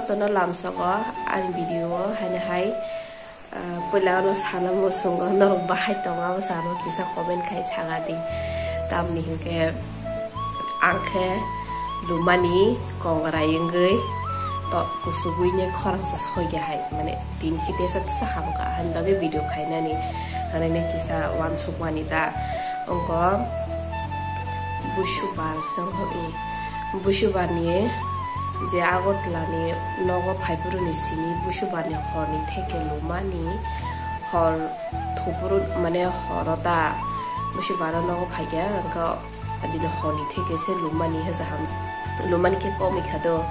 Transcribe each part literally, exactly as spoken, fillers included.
Tono lamsogo ani video o haino hai, ah, puila ano sana muchungo norok bahai tongo abo sano kisa comment khai sagadi. Tamni hinkhe ang khe lumani kongrai wngwi to kusugwi ne khorang se soiya hai, mane tini khe tesa tesa hamkha hani bagwi video khainani, hanine kisa wansukmani ta wngkha. Busubar, Busubarni je Agartalani nogo phaiphuru ni simi Busubarni horni theke lumani hor thupuru mane horo ta Busubaro nogo phaikha, wngkha adini horni theke se lumani hwsa ham, lumani khe komikha do.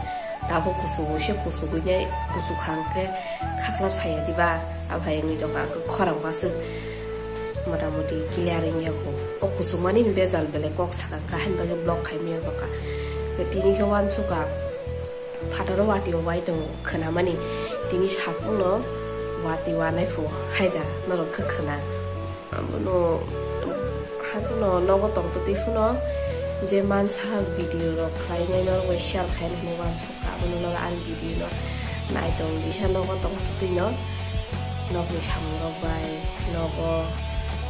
Tabuk kusugo se kusugwi nai kusuk hang khe khaklap saya diba? Aphai wngwi tongkha ang khe khorang baswk mota moti clear wngya kho. O kusukmani ni bejal belai kok sakha kaham bagwi block khai maya tongkha. Tini khe wansukha phataro watwi o bai tongo khwnamani, tini saphangno watwi wanai pho haida norok khe khwna. Abono, haikhe no nogo tongtwtwi phano je mansa video rok khlainai norok bai share khainai hinwi wansukha, abono norok ani video no naitongdi, sa nogo tongtwtwi no nokni samung rok bai nogo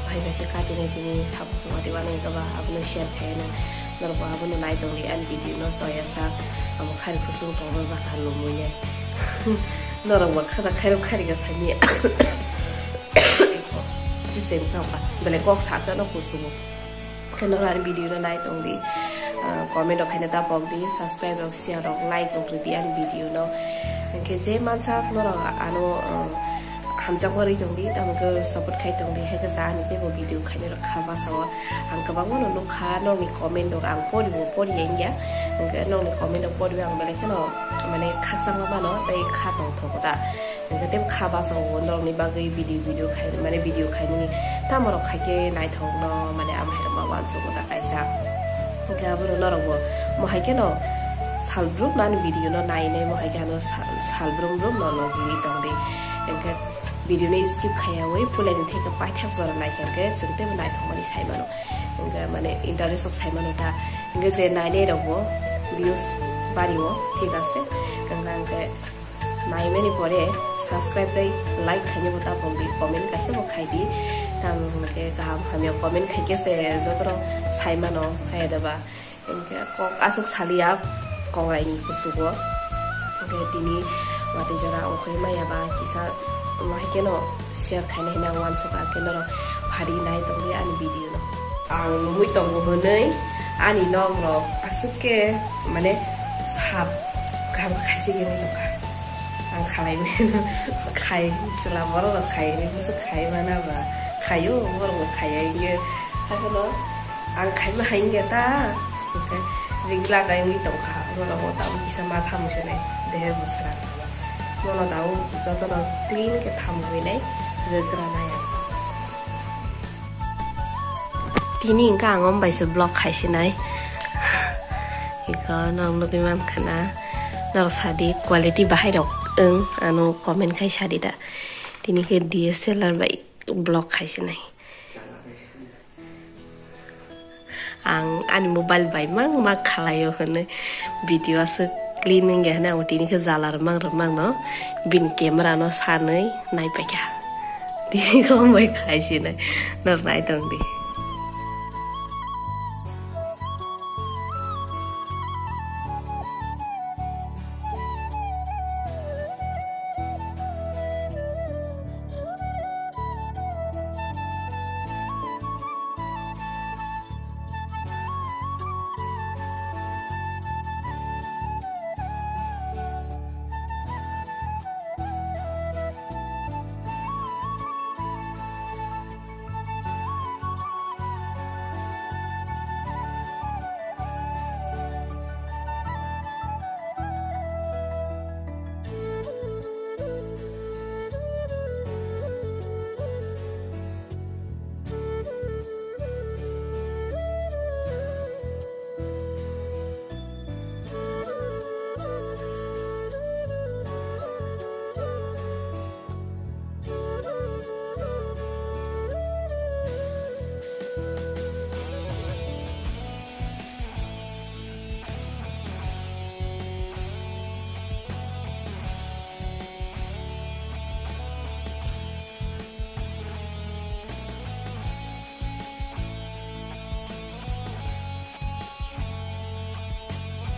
bahai bai khe katinai tini sabuk chuma tei wanai khe ba abono share khainai norok bo abono naitongdi ani video no choya sak amo khari khusung tongna jakha lumui nai norok bo khata khairok khari khe sani. Chiseng tongkha, belai kok sakhe no kusugo. Khe norok ani video no nai tongdi, ah, comment rok khaina ta pokdi, subscribe rok, share rok, like rok rwdi ani video no. Hinkhe je mansa norok ano, ah, hamjakma rwi tongdi, tamo khe support khai tongdi, haikhe sa ani teibo video khaina rok kha basa o. Ang kwbangma no nukha, nokni comment rok ang poribo, poriya wngya. Hinkhe nokni comment rok poriwi ang belai kheno mane khakchangma mano, tei kha tongthogo ta. Hinkhe tei kha basa o norokni bagwi video, video khai, mane video khainani tamo rok khaikhe naithokno mane amhairokma wansukgo ta kaisa. Hinkhe abono norokbo mohai kheno salbrum ani video no nainai, mohai khe ano sal, salbrum brum no logi tongdi. Hinkhe video no skip khaiyawi pulaini theke paithak jora naikhe hinkhe chwng teibo naithokmani saimano. Hinkhe mane interest rok saimano ta. Hinkhe je nainai rokbo views bario, thik ase. Hinkhe hinkhe naimani pore subscribe tei like khainai bo ta pokdi, comment kaisa bo khaidi. Tamo hinkhe kaham hamya comment khaikhe se jotono saimano, hai da ba? Hinkhe kok aswk saliya kongrai ni kusugo. Hinkhe tini watwi jora ongkhorwi maya ba kisa, omo hai kheno share khaina hinwi ang wansukha, khe norok phari nai tongdi ani video no. Ang nugwi tongo hwnwi ani nok rok aswk khe mane sap kaham khaijak wngwi tongkha. Ang khalai mano khai chwla borok rok khai rw bwswk khai mana ba khaio, borok bo khaiya wngwi hakheno. Ang khaima hai wngya ta, hwnkhe ring lagai wngwi tongkha, borok bo tabuk kisa ma thamu se nai, deher bwswra. Bono tabuk jotono clean khe thamwi nai, rwgra nai ang. Tini hwnkhe ang omo bai se vlog khai se nai. Iko norok nugwi mankha na, norok sadi quality bahai rok wng, ano comment khai sadi da. Tini khe D S L R bai vlog khai se nai. Ang ani mobile bai mang ma khalaio hwnwi video aswk clean wngya hwnwi ang tini khe jala rwmang rwmang no bini camera no sanwi naipaikha. Tini khe omo bai khai sinai norok nai tongdi.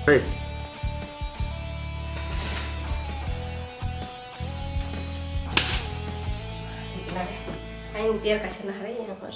Hey. Aini chair kaisa naharwi, yang hor.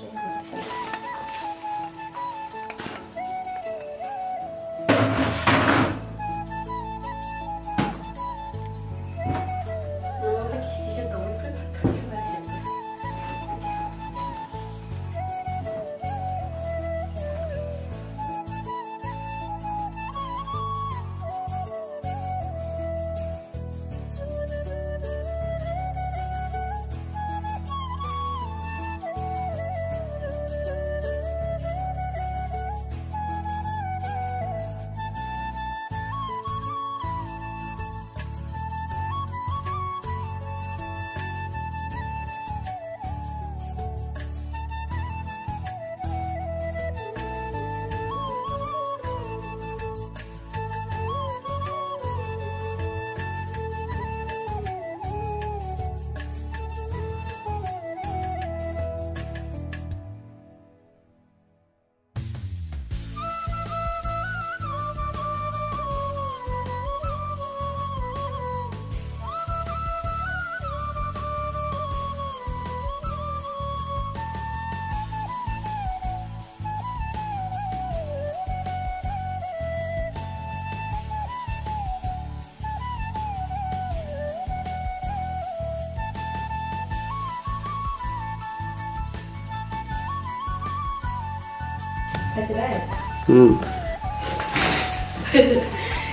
Hmm.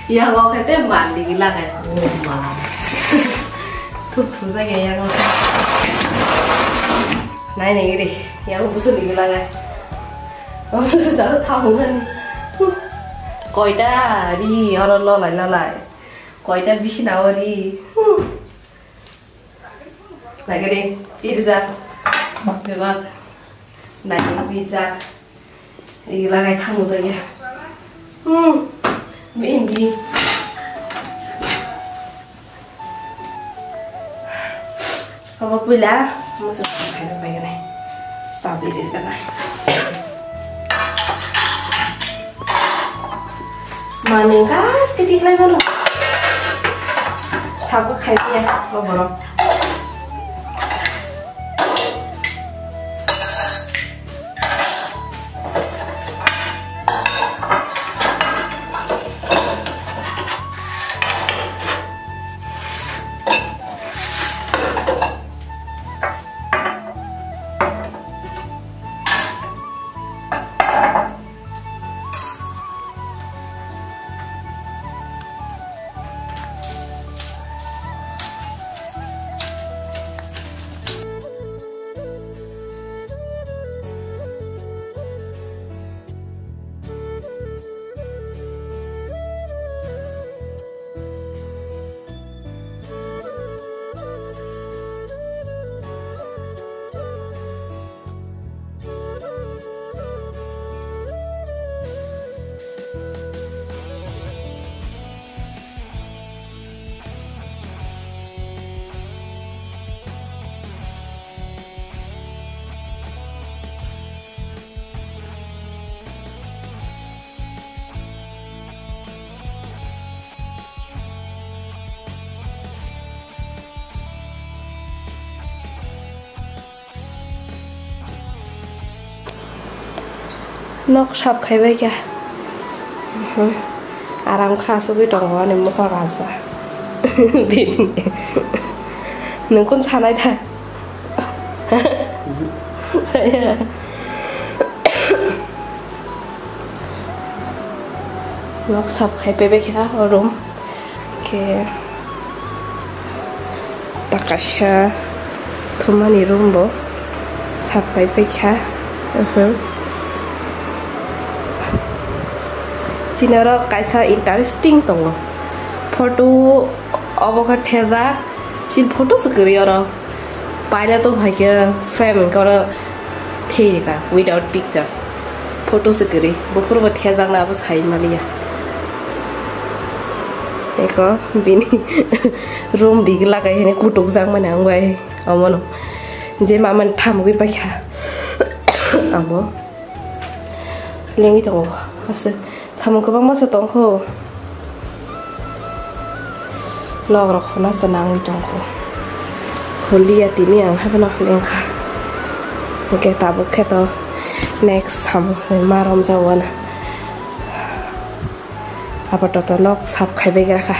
Ya, kok kete mandi gila kayak, oh, ma. Tup tup aja ya, kok. Nai, nai, gini. Ya, aku pesen di gila kayak. Oh, sudah tahu kan. Koita ri, oro lolai, lolai. Koita bisi na ori. Hmm. Lagi deh, pizza. Bebak. Nai pizza. Ini lagai thamu saja. Hmm. Bindi. Obo puila musa khai pai gana. Sabi ri gana. Mani gas kiti khlai mano. Sabo khai ya, oborok. Nok sap khai bai kha. Mhm. Aram kha asugwi tongo ani mokol raja. Bini. Nwng kun sanai da? Nok sap khai pai bai kha o room. Khe ta kaisa thumani room bo sap kai paikha. Mhm. Chini oro kaisa interesting tongo. Photo obo khe thejak. Chini photo se kwrwi oro. Paila to hai khe frame hwnkhe oro thwi rwkha without picture. Photo se kwrwi. Buphuru bo thejakna abo sai maliya. Eko bini room bigi lagai hini kutuk jak mani ang bai omono. Je mamani thamgwi paikha. Abo lengwi tongo. Aswk samung kwbangma se tongkho. Vlog rok khuna se nangwi tongkho. Holiya tini ang haphano lengkha. Hwnkhe tabuk khe to next samung se ma romjago na. Apatot nok sap khaibai gra kha.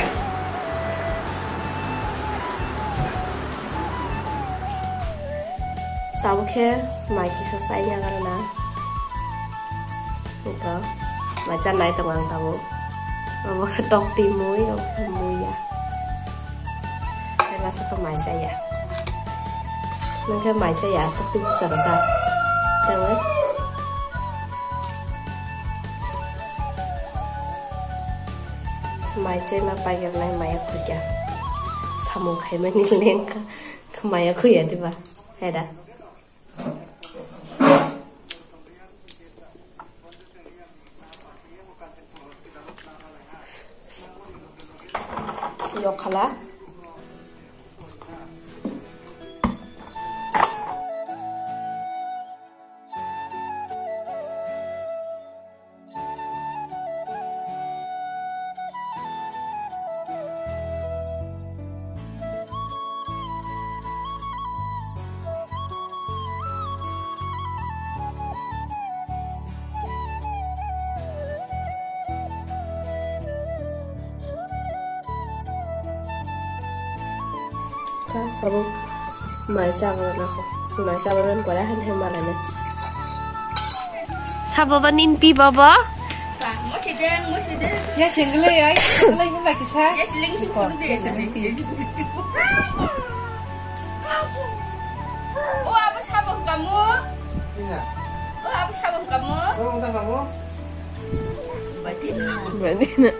Tabuk khe mai kisa chai ya gra na. Ito, mai chanai tongo ang tabuk. Obo khe tokti mui, obo khe mui ya. Tei masa khe mai chaya. Nwng khe mai chaya, tokti bwsa rwsa. Tangwi. Mai chai ma paigernai maya khukya. Samung khaimani lengkha. Maya khuya diba? Heda. Yokhala. Abo mai chabrana kho. Mai chabrana pore han hai malane. Sabo ba ninpi baba? Ya single ai, single ai ba kisa. Ya single ai. Ko, ya single ai. O abo sabo kamu. Iya. O abo sabo kamu. O udah kamu. Badina. Badina.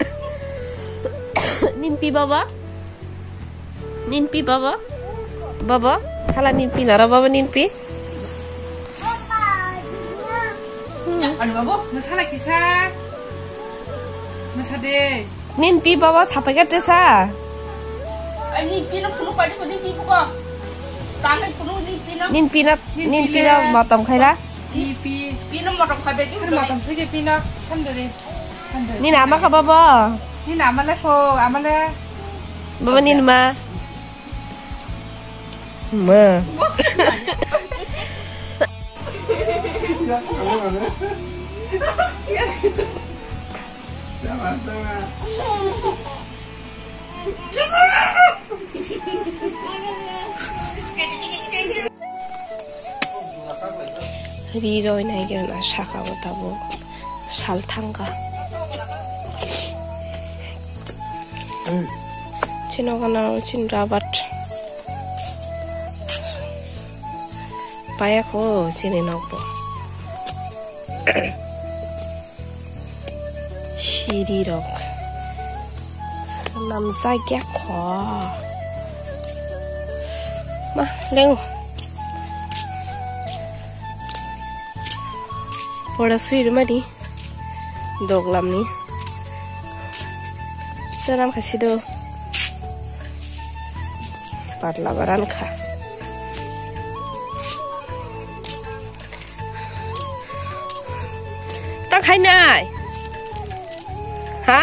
Ninpi baba? Ninpi baba? Baba? Hala ninpi nara baba ninpi? Ano babo? Nasala kisa. Nasa de. Ninpi baba sapai ka tesa. Ai ninpi no phunu padi padi pi ko. Tangai phunu ninpi no. Ninpi na, ninpi na matam khaira. Ninpi. Pi no matam khabe di. Matam sege pi no. Thandori. Nini ama kha baba? Nini ama le kho, ama le. Baba nini ma. Ma. Ri roi nai gana saka o tabuk sal thangkha. Chini nogo no chini rabat paya kho chini nokbo. Siri rok. Namjak ya kho. Ma, lengo. Pora sui rwmani. Doglamni. Teram khasi do. Patla baran kha. Ta khainai? Ha?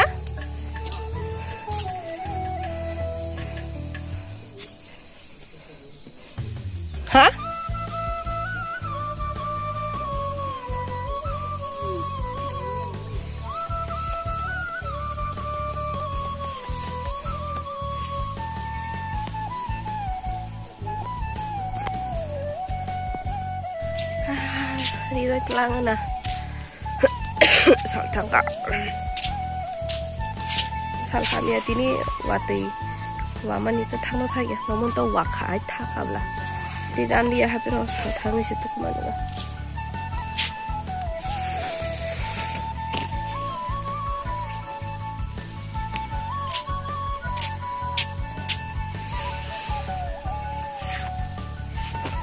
Ha? Riroi tlang na. Salthang ka. Salthang ya tini watui. Wamani to thangno thagya. Nomon to wakha ai thakabla. Di dan dia hape no salthang ni se tukmani ba.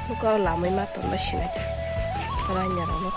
Nuko lamai ma tongma sinai ta. Ranya rano.